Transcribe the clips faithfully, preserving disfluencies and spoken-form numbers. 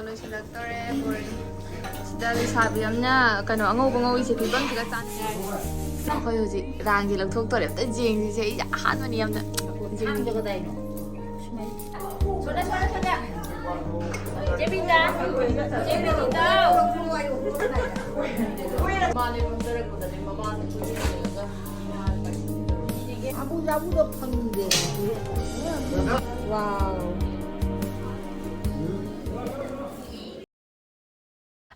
ꯂꯣꯏꯁꯤꯜꯂꯛꯇꯣꯔꯦ, ꯕꯣꯔꯤ꯫ ꯁꯤꯗ ꯂꯩꯁꯥꯕꯤ ꯑꯃꯅ ꯀꯩꯅꯣ ꯑꯉꯧꯕ ꯉꯧꯔꯤꯁꯦ ꯐꯤꯕꯝꯁꯤꯒ ꯆꯥꯟꯅꯩ꯫ ꯑꯩꯈꯣꯏ ꯍꯧꯖꯤꯛ ꯔꯥꯡꯁꯦ ꯂꯧꯊꯣꯛꯇꯣꯔꯦ, ꯑꯝꯇ ꯌꯦꯡꯁꯤꯁꯦ꯫ ꯑꯩ ꯑꯍꯥꯟꯕꯅꯤ ꯌꯥꯝꯅ꯫ ꯁꯣꯗꯥ, ꯁꯣꯗꯥ, ꯁꯣꯗꯥ꯫ ꯆꯦ ꯕꯤꯅꯤꯇꯥ, ꯆꯦ ꯕꯤꯅꯤꯇꯥ꯫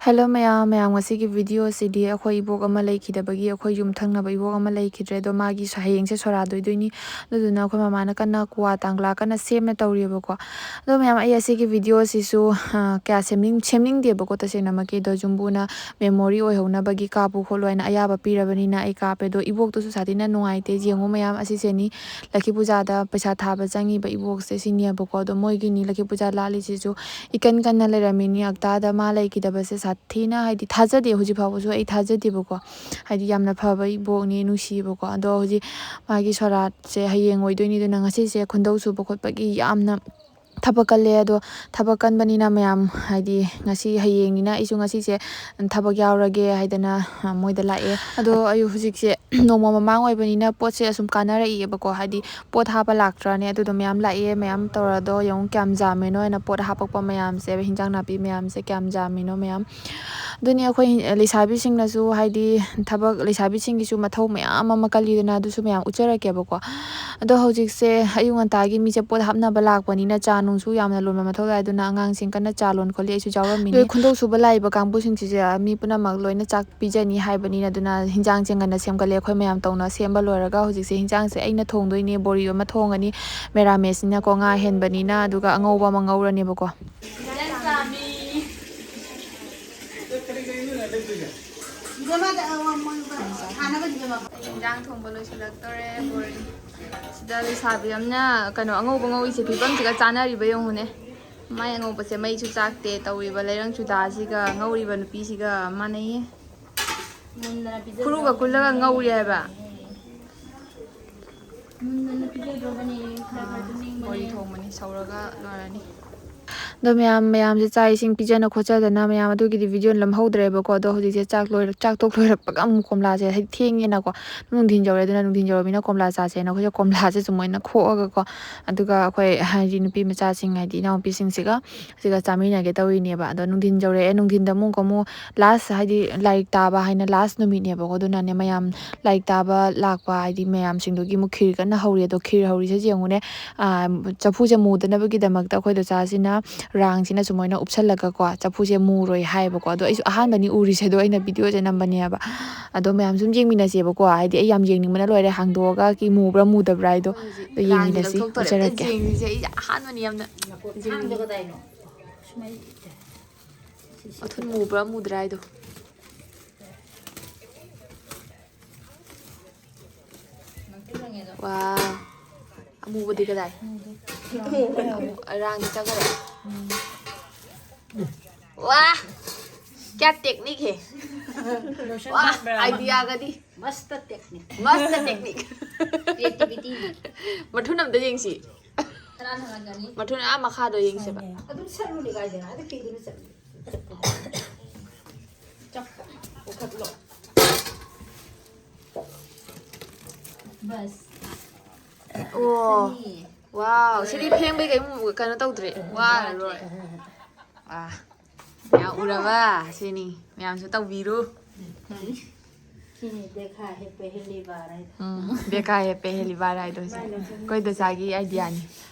Hello ꯃꯌꯥꯝ, ꯃꯌꯥꯝ, ꯉꯁꯤꯒꯤ video ꯁꯤꯗꯤ ꯑꯩꯈꯣꯏ ꯏꯕꯣꯛ ꯑꯃ ꯂꯩꯈꯤꯗꯕꯒꯤ, ꯑꯩꯈꯣꯏ ꯌꯨꯝ ꯊꯪꯅꯕ ꯏꯕꯣꯛ ꯑꯃ ꯂꯩꯈꯤꯗ꯭ꯔꯦ꯫ ꯑꯗꯣ ꯃꯥꯒꯤ ꯁ-, ꯍꯌꯦꯡꯁꯦ ꯁꯣꯔꯥꯗꯣꯏꯗꯣꯏꯅꯤ꯫ ꯑꯗꯨꯗꯨꯅ ꯑꯩꯈꯣꯏ ꯃꯃꯥꯅ ꯀꯟꯅ ꯀ꯭ꯋꯥ ꯇꯥꯡꯒ꯭ꯂꯥ ꯀꯟꯅ ꯁꯦꯝꯅ ꯇꯧꯔꯤꯑꯕꯀꯣ꯫ ꯑꯗꯣ ꯃꯌꯥꯝ, ꯑꯩ ꯑꯁꯤꯒꯤ video ꯁꯤꯁꯨ, ꯑ, ꯀꯌꯥ ꯁꯦꯝꯅꯤꯡ-, ꯁꯦꯝꯅꯤꯡꯗꯦꯕꯀꯣ, ꯇꯁꯦꯡꯅꯃꯛꯀꯤ꯫ ꯑꯗꯣ ꯌꯨꯝꯕꯨꯅ memory ꯑꯣꯏꯍꯧꯅꯕꯒꯤ ꯀꯥꯞꯄꯨ ꯈꯣꯠꯂꯨ ꯍꯥꯏꯅ ꯑꯌꯥꯕ ꯄꯤꯔꯕꯅꯤꯅ ꯑꯩ ꯀꯥꯞꯄꯦ꯫ ꯑꯗꯣ ꯏꯕꯣꯛꯇꯨꯁꯨ ꯁꯥꯊꯤꯅ ꯅꯨꯡꯉꯥꯏꯇꯦ꯫ ꯌꯦꯡꯉꯨ ꯃꯌꯥꯝ, ꯑꯁꯤꯁꯦꯅꯤ ꯂꯛꯈꯤ ꯄꯨꯖꯥꯗ ꯄꯩꯁꯥ ꯊꯥꯕ ꯆꯪꯉꯤꯕ ꯏꯕꯣꯛꯁꯦ, ꯁꯤꯅꯦꯕꯀꯣ꯫ ꯑꯗꯣ ꯃꯣꯏꯒꯤꯅꯤ ꯂꯛꯈꯤ ꯄꯨꯖꯥ ꯂꯥꯠꯂꯤꯁꯤꯁꯨ ꯏꯀꯟ ꯀꯟꯅ ꯂꯩꯔꯝꯃꯤꯅꯤ꯫ ꯑꯛꯇꯥꯗ ꯃꯥ ꯂꯩꯈꯤꯗꯕꯁꯦ ꯁꯥꯊꯤꯅ, ꯍꯥꯏꯗꯤ, ꯊꯥꯖꯗꯦ, ꯍꯧꯖꯤꯛ ꯐꯥꯎꯕꯁꯨ ꯑꯩ ꯊꯥꯖꯗꯦꯕꯀꯣ꯫ ꯍꯥꯏꯗꯤ, ꯌꯥꯝꯅ ꯐꯕ ꯏꯕꯣꯛꯅꯤ, ꯅꯨꯡꯁꯤꯕꯀꯣ꯫ ꯑꯗꯣ ꯍꯧꯖꯤꯛ ꯃꯥꯒꯤ ꯁꯣꯔꯥꯠꯁꯦ ꯍꯌꯦꯡ ꯑꯣꯏꯗꯣꯏꯅꯤ꯫ ꯑꯗꯨꯅ ꯉꯁꯤꯁꯦ ꯈꯨꯟꯗꯧ ꯁꯨꯕ ꯈꯣꯠꯄꯒꯤ ꯌꯥꯝꯅ ꯊꯕꯛ ꯀꯜꯂꯦ꯫ ꯑꯗꯣ ꯊꯕꯛ ꯀꯟꯕꯅꯤꯅ ꯃꯌꯥꯝ, ꯍꯥꯏꯗꯤ, ꯉꯁꯤ ꯍꯌꯦꯡꯅꯤꯅ ꯑꯩꯁꯨ ꯉꯁꯤꯁꯦ ꯊꯕꯛ ꯌꯥꯎꯔꯒꯦ ꯍꯥꯏꯗꯅ, ꯑ, ꯃꯣꯏꯗ ꯂꯥꯛꯑꯦ꯫ ꯑꯗꯣ ꯑꯩ ꯍꯧꯖꯤꯛꯁꯦ ꯅꯣꯡꯃ ꯃꯃꯥꯡ ꯑꯣꯏꯕꯅꯤꯅ ꯄꯣꯠꯁꯦ ꯑꯁꯨꯝ ꯀꯥꯟꯅꯔꯛꯏꯑꯕꯀꯣ, ꯍꯥꯏꯗꯤ, ꯄꯣꯠ ꯍꯥꯞꯄ ꯂꯥꯛꯇ꯭ꯔꯅꯦ꯫ ꯑꯗꯨꯗꯣ ꯃꯌꯥꯝ ꯂꯥꯛꯑꯦ, ꯃꯌꯥꯝ ꯇꯧꯔꯗꯣ ꯌꯦꯡꯉꯨ ꯀꯌꯥꯝ ꯌꯥꯝꯃꯦꯅꯣ ꯍꯥꯏꯅ ꯄꯣꯠ ꯍꯥꯞꯄꯛꯄ ꯃꯌꯥꯝꯁꯦ, ꯍꯤꯟꯖꯥꯡ ꯅꯥꯄꯤ ꯃꯌꯥꯝꯁꯦ ꯀꯌꯥꯝ ꯌꯥꯝꯃꯤꯅꯣ ꯃꯌꯥꯝ꯫ ꯑꯗꯨꯅꯤ ꯑꯩꯈꯣꯏ ꯂꯩꯁꯥꯕꯤꯁꯤꯡꯅꯁꯨ, ꯍꯥꯏꯗꯤ, ꯊꯕꯛ, ꯂꯩꯁꯥꯕꯤꯁꯤꯡꯒꯤꯁꯨ ꯃꯊꯧ ꯃꯌꯥꯝ ꯑꯃ ꯀꯜꯂꯤꯗꯅ, ꯑꯗꯨꯁꯨ ꯃꯌꯥꯝ ꯎꯠꯆꯔꯛꯀꯦꯕꯀꯣ꯫ ꯑꯗꯣ ꯍꯧꯖꯤꯛꯁꯦ ꯑꯌꯨꯛ ꯉꯟꯇꯥꯒꯤ ꯃꯤꯁꯦ ꯄꯣꯠ ꯍꯥꯞꯅꯕ ꯂꯥꯛꯄꯅꯤꯅ ꯆꯥ ꯅꯨꯡꯁꯨ ꯌꯥꯝꯅ ꯂꯣꯟꯕ ꯃꯊꯧ ꯇꯥꯏ꯫ ꯑꯗꯨꯅ ꯑꯉꯥꯡꯁꯤꯡ ꯀꯟꯅ ꯆꯥ ꯂꯣꯟ ꯈꯣꯠꯂꯤ, ꯑꯩꯁꯨ ꯌꯥꯎꯔꯝꯃꯤꯅꯤ꯫ ꯑꯗꯣ ꯈꯨꯟꯗꯧ ꯁꯨꯕ ꯂꯥꯛꯏꯕ ꯀꯥꯡꯕꯨꯁꯤꯡꯁꯤꯁꯦ ꯃꯤ ꯄꯨꯝꯅꯃꯛ ꯂꯣꯏꯅ ꯆꯥꯛ ꯄꯤꯖꯅꯤ ꯍꯥꯏꯕꯅꯤꯅ, ꯑꯗꯨꯅ ꯍꯤꯟꯖꯥꯡꯁꯦ ꯉꯟꯅ ꯁꯦꯝꯒꯠꯂꯦ꯫ ꯑꯩꯈꯣꯏ ꯃꯌꯥꯝ ꯇꯧꯅ ꯁꯦꯝꯕ ꯂꯣꯏꯔꯒ ꯍꯧꯖꯤꯛꯁꯦ ꯍꯤꯟꯖꯥꯡꯁꯦ ꯑꯩꯅ ꯊꯣꯡꯗꯣꯏꯅꯦ꯫ ꯕꯣꯔꯤ ꯑꯃ ꯊꯣꯡꯉꯅꯤ, ꯃꯦꯔꯥꯃꯦꯁꯅꯤꯅꯀꯣ, ꯉꯥ ꯍꯦꯟꯕꯅꯤꯅ, ꯑꯗꯨꯒ ꯑꯉꯧꯕ ꯑꯃ ꯉꯧꯔꯅꯦꯕꯀꯣ꯫ ꯑꯩ ꯍꯤꯟꯖꯥꯡ ꯊꯣꯡꯕ ꯂꯣꯏꯁꯤꯜꯂꯛꯇꯣꯔꯦ, ꯕꯣꯔꯤ꯫ ꯁꯤꯗ ꯂꯩꯁꯥꯕꯤ ꯑꯃꯅ ꯀꯩꯅꯣ ꯑꯉꯧꯕ ꯉꯧꯔꯤꯁꯦ ꯐꯤꯕꯝꯁꯤꯒ ꯆꯥꯟꯅꯔꯤꯕ ꯌꯦꯡꯉꯨꯅꯦ꯫ ꯃꯥꯏ ꯑꯉꯧꯕꯁꯦ ꯃꯩꯁꯨ ꯆꯥꯛꯇꯦ꯫ ꯇꯧꯔꯤꯕ ꯂꯩꯔꯪ ꯆꯨꯗꯥꯁꯤꯒ ꯉꯧꯔꯤꯕ ꯅꯨꯄꯤꯁꯤꯒ ꯃꯥꯟꯅꯩꯌꯦ꯫ ꯈꯨꯔꯨꯒ ꯀꯨꯜꯂꯒ ꯉꯧꯔꯤ ꯍꯥꯏꯕ꯫ ꯕꯣꯔꯤ ꯊꯣꯡꯕꯅꯤ, ꯁꯧꯔꯒ ꯂꯣꯏꯔꯅꯤ꯫ ꯑꯗꯣ ꯃꯌꯥꯝ, ꯃꯌꯥꯝꯁꯦ ꯆꯥꯛ ꯏꯁꯤꯡ ꯄꯤꯖꯅ ꯈꯣꯠꯆꯗꯅ ꯃꯌꯥꯝ ꯑꯗꯨꯒꯤꯗꯤ ꯚꯤꯗꯤꯑꯣ ꯅꯝꯍꯧꯗ꯭ꯔꯦꯕꯀꯣ꯫ ꯑꯗꯣ ꯍꯧꯖꯤꯛꯁꯦ ꯆꯥꯛ ꯂꯣꯏꯔ-, ꯆꯥꯛ ꯇꯣꯛ ꯂꯣꯏꯔꯛꯄꯒ ꯑꯃꯨꯛ ꯀꯣꯝꯂꯥꯁꯦ, ꯍꯥꯏꯗꯤ ꯊꯦꯡꯉꯦꯅꯀꯣ, ꯅꯨꯡꯊꯤꯟ ꯌꯧꯔꯦ, ꯑꯗꯨꯅ ꯅꯨꯡꯊꯤꯟ ꯌꯧꯔꯃꯤꯅ ꯀꯣꯝꯂꯥ ꯆꯥꯁꯦꯅ ꯑꯩꯈꯣꯏꯁꯦ ꯀꯣꯝꯂꯥꯁꯦ ꯁꯨꯃꯥꯏꯅ ꯈꯣꯛꯑꯒꯀꯣ, ꯑꯗꯨꯒ ꯑꯩꯈꯣꯏ ꯍꯥꯏꯗꯤ ꯅꯨꯄꯤ ꯃꯆꯥꯁꯤꯡ ꯍꯥꯏꯗꯤ ꯏꯅꯥꯎꯄꯤꯁꯤꯡꯁꯤꯒ ꯁꯤꯒ ꯆꯥꯃꯤꯟꯅꯒꯦ ꯇꯧꯔꯤꯅꯦꯕ꯫ ꯑꯗꯣ ꯅꯨꯡꯊꯤꯟ ꯌꯧꯔꯛꯑꯦ, ꯅꯨꯡꯊꯤꯟꯗ ꯑꯃꯨꯛ ꯑꯃꯨꯛ ꯂꯥꯁ ꯍꯥꯏꯗꯤ ꯂꯥꯏꯔꯤꯛ ꯇꯥꯕ ꯍꯥꯏꯅ ꯂꯥꯁ ꯅꯨꯃꯤꯠꯅꯦꯕꯀꯣ꯫ ꯑꯗꯨꯅꯅꯦ ꯃꯌꯥꯝ ꯂꯥꯏꯔꯤꯛ ꯇꯥꯕ ꯂꯥꯛꯄ ꯍꯥꯏꯗꯤ ꯃꯌꯥꯝꯁꯤꯡꯗꯨꯒꯤ ꯑꯃꯨꯛ ꯈꯤꯔ ꯀꯟꯅ ꯍꯧꯔꯤ꯫ ꯑꯗꯣ ꯈꯤꯔ ꯍꯧꯔꯤꯁꯦ ꯌꯦꯡꯉꯨꯅꯦ, ꯑꯥ, ꯆꯐꯨꯁꯦ ꯃꯨꯗꯅꯕꯒꯤꯗꯃꯛꯇ ꯑꯩꯈꯣꯏ ꯗꯣꯆꯥꯁꯤꯅ ꯔꯥꯡꯁꯤꯅ ꯁꯨꯃꯥꯏꯅ ꯎꯞꯁꯜꯂꯒꯀꯣ, ꯆꯐꯨꯁꯦ ꯃꯨꯔꯣꯏ ꯍꯥꯏꯌꯦꯕꯀꯣ꯫ ꯑꯗꯣ ꯑꯩꯁꯨ ꯑꯍꯥꯟꯕꯅꯤ ꯎꯔꯤꯁꯦ, ꯑꯗꯣ ꯑꯩꯅ ꯚꯤꯗꯤꯑꯣꯁꯦ ꯅꯝꯕꯅꯦꯕ꯫ ꯑꯗꯣ ꯃꯌꯥꯝ ꯁꯨꯝ ꯌꯦꯡꯃꯤꯟꯅꯁꯦꯕꯀꯣ, ꯍꯥꯏꯗꯤ ꯑꯩ ꯌꯥꯝ ꯌꯦꯡꯅꯤꯡꯕꯅ ꯂꯣꯏꯔꯦ, ꯍꯥꯡꯗꯣꯛꯑꯒ ꯀꯤ ꯃꯨꯕ꯭ꯔꯥ ꯃꯨꯗꯕ꯭ꯔꯥ ꯍꯥꯏꯗꯣ꯫ ꯑꯗꯣ ꯌꯦꯡꯃꯤꯟꯅꯁꯤ, ꯎꯠꯆꯔꯛꯀꯦ꯫ ꯌꯦꯡꯁꯤꯁꯦ, ꯑꯩꯁꯦ ꯑꯍꯥꯟꯕꯅꯤ ꯌꯥꯝꯅ꯫ ꯃꯊꯨꯟ ꯃꯨꯕ꯭ꯔꯥ ꯃꯨꯗ꯭ꯔꯥ ꯍꯥꯏꯗꯣ꯫ ꯋꯥ꯫ ꯑꯃꯨꯕꯗꯤ ꯀꯗꯥꯏ? ꯑꯃꯨ-, ꯑꯔꯥꯡꯗꯤ ꯆꯠꯈ꯭ꯔꯦ꯫ ꯋꯥ꯫ क्या टेक्निक है? ꯋꯥ, आइडिया ꯒꯗꯤ꯫ मस्त टेक्निक। मस्त टेक्निक। क्रिएटिविटी। ꯃꯊꯨꯟ ꯑꯝꯇ ꯌꯦꯡꯁꯤ꯫ ꯀꯅꯥꯅ ꯍꯜꯂꯛꯀꯅꯤ? ꯃꯊꯨꯟ ꯑꯥ ꯃꯈꯥꯗꯣ ꯌꯦꯡꯁꯦꯕ꯫ ꯑꯗꯨꯝ ꯆꯠꯂꯨꯅꯦ ꯀꯥꯏꯗꯅꯣ? ꯑꯗꯨ ꯐꯤꯗꯨꯅ ꯆꯠꯂꯨ꯫ ꯆꯞꯄ꯫ ꯄꯨꯈꯠꯂꯣ꯫ ꯕꯁ꯫ ꯑꯣ꯫ ꯁꯤꯅꯤ꯫ ꯋꯥꯎ, ꯁꯤꯗꯤ ꯐꯦꯡꯕꯩ ꯀꯩꯝ ꯀꯩꯅꯣ ꯇꯧꯗ꯭ꯔꯦ꯫ ꯋꯥꯔꯔꯣꯏ꯫ ꯋꯥ꯫ ꯃꯌꯥꯝ ꯎꯔꯕ? ꯁꯤꯅꯤ꯫ ꯃꯌꯥꯝꯁꯨ ꯇꯧꯕꯤꯔꯨ꯫ ꯁꯤꯅꯤ ꯗꯦꯈꯥ ꯍꯦ ꯄꯦꯍꯦꯂꯤ ꯕꯥꯔ ꯍꯥꯏꯗꯣ꯫ ꯎꯝ, ꯗꯦꯈꯥ ꯍꯦ ꯄꯦꯍꯦꯂꯤ ꯕꯥꯔ ꯍꯥꯏꯗꯣ ꯁꯤ ꯑꯩꯈꯣꯏ ꯗꯁꯥꯒꯤ ꯑꯥꯏꯗꯤꯌꯥꯅꯤ꯫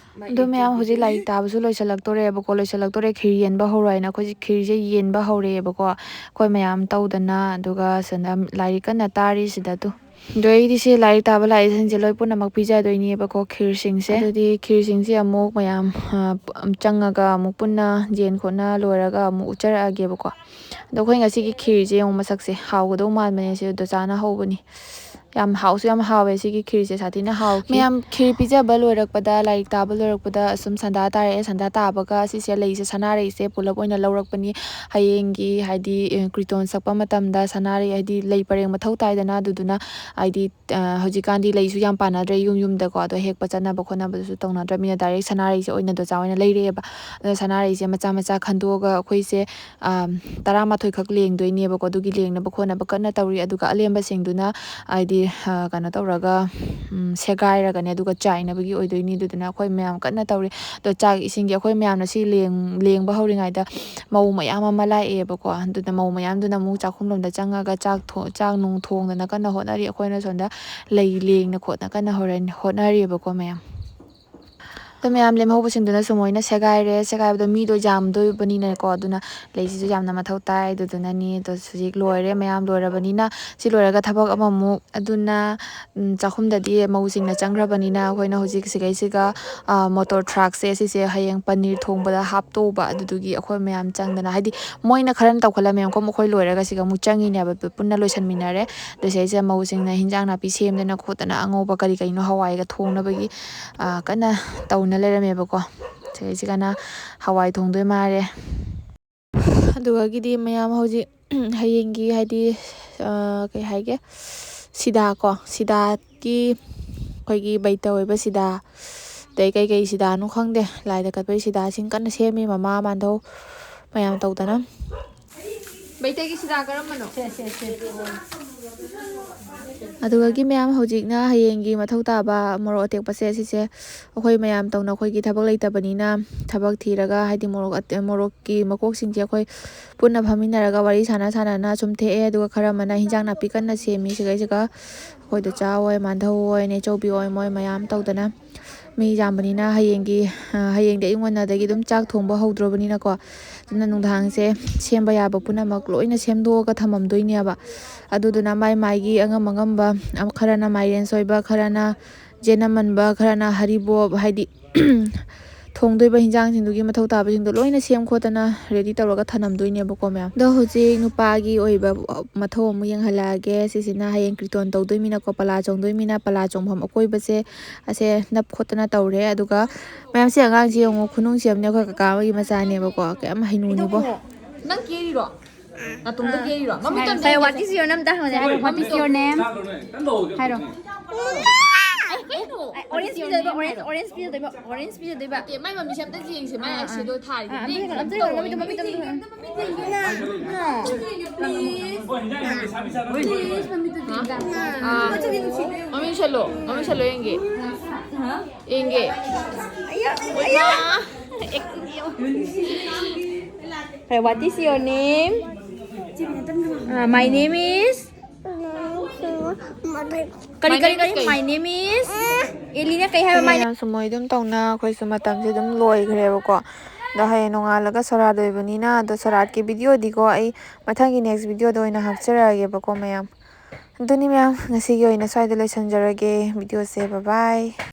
ꯑꯗꯣ ꯃꯌꯥꯝ ꯍꯧꯖꯤꯛ ꯂꯥꯏꯔꯤꯛ ꯇꯥꯕꯁꯨ ꯂꯣꯏꯁꯤꯜꯂꯛꯇꯣꯔꯦꯕꯀꯣ, ꯂꯣꯏꯁꯤꯜꯂꯛꯇꯣꯔꯦ, ꯈꯤꯔ ꯌꯦꯟꯕ ꯍꯧꯔꯣ ꯍꯥꯏꯅ ꯑꯩꯈꯣꯏꯁꯦ ꯈꯤꯔꯁꯦ ꯌꯦꯟꯕ ꯍꯧꯔꯛꯑꯦꯕꯀꯣ꯫ ꯑꯩꯈꯣꯏ ꯃꯌꯥꯝ ꯇꯧꯗꯅ, ꯑꯗꯨꯒ ꯁꯤꯗ ꯂꯥꯏꯔꯤꯛ ꯀꯟꯅ ꯇꯥꯔꯤ ꯁꯤꯗ ꯇꯨ꯫ ꯑꯗꯣ ꯑꯩꯗꯤ ꯁꯤ ꯂꯥꯏꯔꯤꯛ ꯇꯥꯕ ꯂꯥꯛꯏꯁꯤꯡꯁꯦ ꯂꯣꯏ ꯄꯨꯝꯅꯃꯛ ꯄꯤꯖꯗꯣꯏꯅꯦꯕꯀꯣ, ꯈꯤꯔꯁꯤꯡꯁꯦ꯫ ꯑꯗꯨꯗꯤ ꯈꯤꯔꯁꯤꯡꯁꯦ ꯑꯃꯨꯛ ꯃꯌꯥꯝ, ꯑ, ꯆꯪꯉꯒ ꯑꯃꯨꯛ ꯄꯨꯟꯅ ꯌꯦꯟ ꯈꯣꯠꯅ ꯂꯣꯏꯔꯒ ꯑꯃꯨꯛ ꯎꯠꯆꯔꯛꯑꯒꯦꯕꯀꯣ꯫ ꯑꯗꯣ ꯑꯩꯈꯣꯏ ꯉꯁꯤꯒꯤ ꯈꯤꯔꯁꯦ ꯌꯦꯡꯉꯨ ꯃꯁꯛꯁꯦ, ꯍꯥꯎꯒꯗꯧ ꯃꯥꯟꯕꯅꯦ꯫ ꯁꯤ ꯗꯣꯆꯥꯅ ꯍꯧꯕꯅꯤ꯫ ꯌꯥꯝ ꯍꯥꯎꯁꯨ ꯌꯥꯝ ꯍꯥꯎꯋꯦ ꯁꯤꯒꯤ ꯈꯤꯔꯁꯦ, ꯁꯥꯊꯤꯅ ꯍꯥꯎꯈꯤ꯫ ꯃꯌꯥꯝ ꯈꯤꯔ ꯄꯤꯖꯕ ꯂꯣꯏꯔꯛꯄꯗ, ꯂꯥꯏꯔꯤꯛ ꯇꯥꯕ ꯂꯣꯏꯔꯛꯄꯗ ꯑꯁꯨꯝ ꯁꯟꯗꯥ ꯇꯥꯔꯛꯑꯦ꯫ ꯁꯟꯗꯥ ꯇꯥꯕꯒ ꯁꯤꯁꯦ ꯂꯩꯁꯦ ꯁꯅꯥꯔꯩꯁꯦ ꯄꯨꯂꯞ ꯑꯣꯏꯅ ꯂꯧꯔꯛꯄꯅꯤ꯫ ꯍꯌꯦꯡꯒꯤ ꯍꯥꯏꯗꯤ, ꯑ, ꯀ꯭ꯔꯤꯇꯣꯟ ꯁꯛꯄ ꯃꯇꯝꯗ ꯁꯅꯥꯔꯩ ꯍꯥꯏꯗꯤ ꯂꯩ ꯄꯔꯦꯡ ꯃꯊꯧ ꯇꯥꯏꯗꯅ, ꯑꯗꯨꯗꯨꯅ ꯍꯥꯏꯗꯤ, ꯑ, ꯍꯧꯖꯤꯛꯀꯥꯟꯗꯤ ꯂꯩꯁꯨ ꯌꯥꯝ ꯄꯥꯟꯅꯗ꯭ꯔꯦ ꯌꯨꯝ ꯌꯨꯝꯗꯀꯣ꯫ ꯑꯗꯣ ꯍꯦꯛꯄ ꯆꯠꯅꯕ ꯈꯣꯠꯅꯕꯗꯨꯁꯨ ꯇꯧꯅꯗ꯭ꯔꯕꯅꯤꯅ ꯗꯥꯏꯔꯦꯛ ꯁꯅꯥꯔꯩꯁꯦ ꯑꯣꯏꯅ ꯗꯣꯆꯥ ꯍꯣꯏꯅ ꯂꯩꯔꯛꯑꯦꯕ꯫ ꯑꯗꯣ ꯁꯅꯥꯔꯩꯁꯦ ꯃꯆꯥ ꯃꯆꯥ ꯈꯟꯗꯣꯛꯑꯒ ꯑꯩꯈꯣꯏꯁꯦ, ꯑ, ꯇꯔꯥꯃꯥꯊꯣꯏ ꯈꯛ ꯂꯦꯡꯗꯣꯏꯅꯦꯕꯀꯣ꯫ ꯑꯗꯨꯒꯤ ꯂꯦꯡꯅꯕ ꯈꯣꯠꯅꯕ ꯀꯟꯅ ꯇꯧꯔꯤ꯫ ꯑꯗꯨꯒ ꯑꯂꯦꯝꯕꯁꯤꯡꯗꯨꯅ ꯍꯥꯏꯗꯤ, ꯑ, ꯀꯩꯅꯣ ꯇꯧꯔꯒ, ꯎꯝ, ꯁꯦꯒꯥꯏꯔꯒꯅꯦ, ꯑꯗꯨꯒ ꯆꯥꯏꯅꯕꯒꯤ ꯑꯣꯏꯗꯣꯏꯅꯤ꯫ ꯑꯗꯨꯗꯨꯅ ꯑꯩꯈꯣꯏ ꯃꯌꯥꯝ ꯀꯟꯅ ꯇꯧꯔꯤ꯫ ꯑꯗꯣ ꯆꯥꯛ ꯏꯁꯤꯡꯒꯤ ꯑꯩꯈꯣꯏ ꯃꯌꯥꯝꯅ ꯁꯤ ꯂꯦꯡ-, ꯂꯦꯡꯕ ꯍꯧꯔꯤꯉꯩꯗ ꯃꯧ ꯃꯌꯥꯝ ꯑꯃ ꯂꯥꯛꯑꯦꯕꯀꯣ꯫ ꯑꯗꯨꯅ ꯃꯧ ꯃꯌꯥꯝꯗꯨꯅ ꯑꯃꯨꯛ ꯆꯥꯛꯈꯨꯝꯂꯣꯝꯗ ꯆꯪꯉꯒ ꯆꯥꯛ ꯊꯣ-, ꯆꯥꯛ ꯅꯨꯡ ꯊꯣꯡꯗꯅ ꯀꯟꯅ ꯍꯣꯠꯅꯔꯤ꯫ ꯑꯩꯈꯣꯏꯅ ꯁꯣꯝꯗ ꯂꯩ ꯂꯦꯡꯅ ꯈꯣꯠꯅ ꯀꯟꯅ ꯍꯣꯔꯦꯟ-, ꯍꯣꯠꯅꯔꯤꯕꯀꯣ ꯃꯌꯥꯝ꯫ ꯑꯗꯣ ꯃꯌꯥꯝ ꯂꯦꯝꯍꯧꯕꯁꯤꯡꯗꯨꯅꯁꯨ ꯃꯣꯏꯅ ꯁꯦꯒꯥꯏꯔꯦ꯫ ꯁꯦꯒꯥꯏꯕꯗꯣ ꯃꯤꯗꯣ ꯌꯥꯝꯗꯣꯏꯕꯅꯤꯅꯀꯣ, ꯑꯗꯨꯅ ꯂꯩꯁꯤꯁꯨ ꯌꯥꯝꯅ ꯃꯊꯧ ꯇꯥꯏ꯫ ꯑꯗꯨꯗꯨꯅꯅꯤ꯫ ꯑꯗꯣ ꯍꯧꯖꯤꯛ ꯂꯣꯏꯔꯦ, ꯃꯌꯥꯝ ꯂꯣꯏꯔꯕꯅꯤꯅ ꯁꯤ ꯂꯣꯏꯔꯒ ꯊꯕꯛ ꯑꯃꯃꯨꯛ, ꯑꯗꯨꯅ, ꯎꯝ, ꯆꯥꯛꯈꯨꯝꯗꯗꯤ ꯃꯧꯁꯤꯡꯅ ꯆꯪꯈ꯭ꯔꯕꯅꯤꯅ ꯑꯩꯈꯣꯏꯅ ꯍꯧꯖꯤꯛ ꯁꯤꯒꯩꯁꯤꯒ, ꯑ, ꯃꯣꯇꯣꯔ ꯊ꯭ꯔꯥꯛꯁꯦ ꯁꯤꯁꯦ ꯍꯌꯦꯡ ꯄꯅꯤꯔ ꯊꯣꯡꯕꯗ ꯍꯥꯞꯇꯧꯕ꯫ ꯑꯗꯨꯗꯨꯒꯤ ꯑꯩꯈꯣꯏ ꯃꯌꯥꯝ ꯆꯪꯗꯅ, ꯍꯥꯏꯗꯤ ꯃꯣꯏꯅ ꯈꯔꯅ ꯇꯧꯈꯠꯂꯝꯃꯦ, ꯑꯃꯨꯛꯀ ꯃꯈꯣꯏ ꯂꯣꯏꯔꯒ ꯁꯤꯒ ꯑꯃꯨꯛ ꯆꯪꯉꯤꯅꯦꯕ, ꯄꯨꯟꯅ ꯂꯣꯏꯁꯟꯃꯤꯟꯅꯔꯦ꯫ ꯑꯗꯣ ꯁꯤꯗꯩꯁꯤꯗ ꯃꯧꯁꯤꯡꯅ ꯍꯤꯟꯖꯥꯡ ꯅꯥꯄꯤ ꯁꯦꯝꯗꯅ ꯈꯣꯠꯇꯅ ꯑꯉꯧꯕ ꯀꯔꯤ ꯀꯔꯤꯅꯣ ꯍꯋꯥꯏꯒ ꯊꯣꯡꯅꯕꯒꯤ, ꯑ, ꯀꯟꯅ ꯇꯧꯅ ꯂꯩꯔꯝꯃꯦꯕꯀꯣ꯫ ꯁꯤꯗꯩꯁꯤꯗꯅ ꯍꯋꯥꯏ ꯊꯣꯡꯗꯣꯏ ꯃꯥꯜꯂꯦ꯫ ꯑꯗꯨꯒꯒꯤꯗꯤ ꯃꯌꯥꯝ ꯍꯧꯖꯤꯛ ꯍꯌꯦꯡꯒꯤ ꯍꯥꯏꯗꯤ, ꯑ, ꯀꯩ ꯍꯥꯏꯒꯦ, ꯁꯤꯗꯥ ꯀꯣ, ꯁꯤꯗꯥꯒꯤ ꯑꯩꯈꯣꯏꯒꯤ ꯕꯩꯇ ꯑꯣꯏꯕ ꯁꯤꯗꯥ, ꯑꯗꯩ ꯀꯩꯀꯩ ꯁꯤꯗꯥꯅꯣ ꯈꯪꯗꯦ, ꯂꯥꯏꯗ ꯀꯠꯄꯒꯤ ꯁꯤꯗꯥꯁꯤꯡ ꯀꯟꯅ ꯁꯦꯝꯃꯤ, ꯃꯃꯥ ꯃꯥꯟꯙꯧ ꯃꯌꯥꯝ ꯇꯧꯗꯅ꯫ ꯕꯩꯇꯒꯤ ꯁꯤꯗꯥ ꯀꯔꯝꯕꯅꯣ? ꯑꯗꯨꯒꯒꯤ ꯃꯌꯥꯝ ꯍꯧꯖꯤꯛꯅ ꯍꯌꯦꯡꯒꯤ ꯃꯊꯧ ꯇꯥꯕ ꯃꯣꯔꯣꯛ ꯑꯇꯦꯛꯄꯁꯦ ꯁꯤꯁꯦ ꯑꯩꯈꯣꯏ ꯃꯌꯥꯝ ꯇꯧꯅ ꯑꯩꯈꯣꯏꯒꯤ ꯊꯕꯛ ꯂꯩꯇꯕꯅꯤꯅ ꯊꯕꯛ ꯊꯤꯔꯒ ꯍꯥꯏꯗꯤ ꯃꯣꯔꯣꯛ ꯑꯇꯦ-, ꯃꯣꯔꯣꯛꯀꯤ ꯃꯀꯣꯛꯁꯤꯡꯁꯦ ꯑꯩꯈꯣꯏ ꯄꯨꯟꯅ ꯐꯝꯃꯤꯟꯅꯔꯒ ꯋꯥꯔꯤ ꯁꯥꯟꯅ ꯁꯥꯟꯅꯅ ꯁꯨꯝ ꯊꯦꯛꯑꯦ꯫ ꯑꯗꯨꯒ ꯈꯔ ꯑꯃꯅ ꯍꯤꯟꯖꯥꯡ ꯅꯥꯄꯤ ꯀꯟꯅ ꯁꯦꯝꯃꯤ꯫ ꯁꯤꯒꯩꯁꯤꯒ ꯑꯩꯈꯣꯏ ꯗꯣꯆꯥ ꯍꯣꯏ, ꯃꯥꯟꯙꯧ ꯍꯣꯏ, ꯅꯦꯆꯧꯕꯤ ꯍꯣꯏ, ꯃꯣꯏ ꯃꯌꯥꯝ ꯇꯧꯗꯅ ꯃꯤ ꯌꯥꯝꯕꯅꯤꯅ ꯍꯌꯦꯡꯒꯤ, ꯑ, ꯍꯌꯦꯡꯗꯤ ꯑꯌꯨꯛ ꯉꯟꯅꯗꯒꯤ ꯑꯗꯨꯝ ꯆꯥꯛ ꯊꯣꯡꯕ ꯍꯧꯗ꯭ꯔꯣꯕꯅꯤꯅꯀꯣ, ꯑꯗꯨꯅ ꯅꯨꯡꯗꯥꯡꯁꯦ ꯁꯦꯝꯕ ꯌꯥꯕ ꯄꯨꯝꯅꯃꯛ ꯂꯣꯏꯅ ꯁꯦꯝꯗꯣꯛꯑꯒ ꯊꯝꯃꯝꯗꯣꯏꯅꯦꯕ꯫ ꯑꯗꯨꯗꯨꯅ ꯃꯥꯏ ꯃꯥꯏꯒꯤ ꯑꯉꯝ ꯑꯉꯝꯕ, ꯑꯃ, ꯈꯔꯅ ꯃꯥꯏꯔꯦꯟ ꯁꯣꯏꯕ, ꯈꯔꯅ ꯆꯦꯅꯝꯃꯟꯕ, ꯈꯔꯅ ꯍꯔꯤꯕꯣꯞ, ꯍꯥꯏꯗꯤ ꯊꯣꯡꯗꯣꯏꯕ ꯍꯤꯟꯖꯥꯡꯁꯤꯡꯗꯨꯒꯤ ꯃꯊꯧ ꯇꯥꯕꯁꯤꯡꯗꯣ ꯂꯣꯏꯅ ꯁꯦꯝ ꯈꯣꯠꯇꯅ ready ꯇꯧꯔꯒ ꯊꯅꯝꯗꯣꯏꯅꯦꯕꯀꯣ ꯃꯌꯥꯝ꯫ ꯑꯗꯣ ꯍꯧꯖꯤꯛ ꯅꯨꯄꯥꯒꯤ ꯑꯣꯏꯕ ꯃꯊꯧ ꯑꯃꯨꯛ ꯌꯦꯡꯍꯜꯂꯛꯑꯒꯦ꯫ ꯁꯤꯁꯤꯅ ꯍꯌꯦꯡ ꯀꯤꯔꯇꯣꯟ ꯇꯧꯗꯣꯏꯃꯤꯅꯀꯣ, ꯄꯂꯥ ꯆꯣꯡꯗꯣꯏꯃꯤꯅ ꯄꯂꯥ ꯆꯣꯡꯐꯝ ꯑꯀꯣꯏꯕꯁꯦ ꯑꯁꯦ ꯅꯞ ꯈꯣꯠꯇꯅ ꯇꯧꯔꯦ꯫ ꯑꯗꯨꯒ ꯃꯌꯥꯝꯁꯦ, ꯑꯉꯥꯡꯁꯦ ꯌꯦꯡꯉꯣ, ꯈꯨꯅꯨꯡꯁꯤ ꯑꯃꯅꯦ, ꯑꯩꯈꯣꯏ ꯀꯀꯥ ꯑꯃꯒꯤ ꯃꯆꯥꯅꯦꯕꯀꯣ, ꯀꯌꯥꯝ ꯍꯩꯅꯨꯅꯤꯕꯣ꯫ ꯅꯪ ꯀꯦꯔꯤꯔꯣ? ꯅꯥꯇꯣꯝꯇ ꯀꯦꯔꯤꯔꯣ? ꯃꯃꯤꯠꯇꯣ ꯑꯝꯇ ꯁꯥꯏ, ꯌꯦꯡꯒꯦꯁꯦ꯫ What is your name? ꯑꯝꯇ ꯍꯪꯉꯨꯅꯦ꯫ ꯍꯥꯏꯔꯣ, "What is your name?" ꯍꯥꯏꯔꯣ꯫ ꯑꯩ, ꯑꯣꯔꯦꯟꯖ ꯄꯤꯖꯗꯣꯏꯕ, ꯑꯣꯔꯦꯟꯖ, ꯑꯣꯔꯦꯟꯖ ꯄꯤꯖꯗꯣꯏꯕ, ꯑꯣꯔꯦꯟꯖ ꯄꯤꯖꯗꯣꯏꯕ꯫ ꯅꯠꯇꯦ, ꯃꯥꯏ ꯃꯃꯤꯠꯁꯦ ꯑꯝꯇ ꯌꯦꯡꯁꯦ, ꯃꯥꯏ ꯑꯥ, ꯑꯥ꯫ ꯑꯥ, ꯑꯝꯇ ꯌꯦꯡꯉꯣ, ꯃꯃꯤꯠꯇꯣ, ꯃꯃꯤꯠꯇꯣ, ꯃꯃꯤꯠꯇꯣ, ꯃꯃꯤꯠꯇꯣ꯫ ꯑꯥ꯫ Please, ꯃꯃꯤꯠꯇꯣ ꯌꯦꯡꯁꯦ꯫ ꯑꯥ꯫ ꯃꯃꯤꯠ ꯎꯏꯁꯜꯂꯣ, ꯃꯃꯤꯠ ꯎꯏꯁꯜꯂꯣ ꯌꯦꯡꯒꯦ꯫ ꯌꯦꯡꯒꯦ꯫ ꯑꯌꯥ, ꯑꯌꯥ꯫ Hey, what is your name? Uh, my name is, ꯀꯔꯤ, ꯀꯔꯤ, ꯀꯔꯤ? My name is ꯑꯦꯂꯤꯅ ꯀꯩ ꯍꯥꯏꯕ? My name ꯃꯌꯥꯝꯁꯨ ꯃꯣꯏ ꯑꯗꯨꯝ ꯇꯧꯅ ꯑꯩꯈꯣꯏꯁꯨ ꯃꯇꯝꯁꯦ ꯑꯗꯨꯝ ꯂꯣꯏꯈ꯭ꯔꯦꯕꯀꯣ꯫ ꯑꯗꯣ ꯍꯌꯦꯡ ꯅꯣꯡꯉꯥꯜꯂꯒ ꯁꯣꯔꯥꯠ ꯑꯣꯏꯕꯅꯤꯅ, ꯑꯗꯣ ꯁꯣꯔꯥꯠꯀꯤ videoꯗꯤꯀꯣ ꯑꯩ ꯃꯊꯪꯒꯤ next videoꯗ ꯑꯣꯏꯅ ꯍꯥꯞꯆꯔꯛꯑꯒꯦꯕꯀꯣ ꯃꯌꯥꯝ꯫ ꯑꯗꯨꯅꯤ ꯃꯌꯥꯝ, ꯉꯁꯤꯒꯤ ꯑꯣꯏꯅ ꯁ꯭ꯋꯥꯏꯗ ꯂꯣꯏꯁꯤꯟꯖꯔꯒꯦ videoꯁꯦ꯫ Bye bye꯫